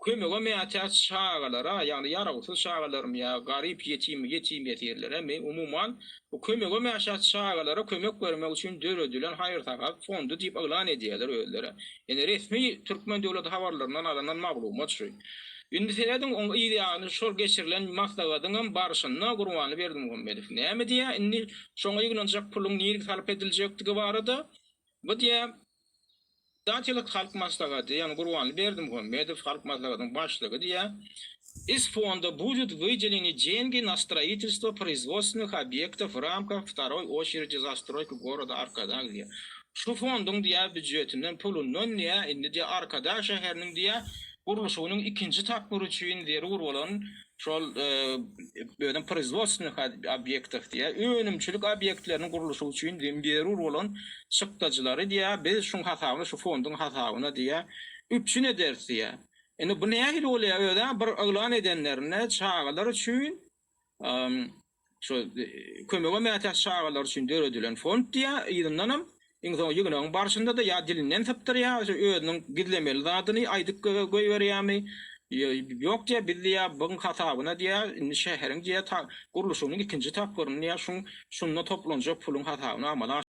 Kömege mätäç çagalara, ýagny ýarawsyz çagalarmy ýa garyp ýetim, ýetim-ýesirleremi, umuman, bu kömege mätäç çagalara kömek bermek üçin döredilen haýyr-sahawat fondy diýip yglan edýärler özleri. Ine, resmi türkmen döwlet habarlaryndan alynan maglumat şu. Indi serediň, oň yz ýany şol geçirilen maslahatyňam barşynda Gurbanly Berdimuhamedow näme diýýär, indi şoňa ýygnanjak puluň nirä sarp ediljekdigi barada, bu diýýär, Datilik Halk Maslahaty, ýagny Gurbanly Berdimuhamedow Halk Maslahatynyň başlygy diýýär, Iz fonda budut wydeleny dengi na stroitelstwo proizwodstwennych obýektow w ramkah wtoroý oçeredi zastrojki goroda Arkadag diýýär. Şu fonduň diýýär býudjetinden, pulundan diýýär, indi diýýär Arkadag şäheriniň diýýär gurluşygynyň ikinji tapgyry üçin zerur bolan şol özem proizwodstwennych obýektow diýýär, önümçilik obýektleriniň gurluşygy üçin zerur bolan çykdajylary diýýär, biz şuň hasabyna, şu fonduň hasabyna diýýär, üpjün ederis diýýär. Indi bu nähili bolýar, öz-ä bir yglan edenlerinde çagalar üçin Şo kömege mätäç çagalar üçin döredilen fond diýýär, yzyndanam iň soňy ýygnagyň barşynda-da ýa dilinden sypdyrýar, şo özüniň gizlemeli zadyny aýdyp goýberýärmi, ýok diýýär, biz diýýär, buň hasabyna diýýär, indi şäheriň diýýär, gurluşygynyň ikinji tapgyryny diýýär, şuň şunda toplanjak puluň hasabyna amala.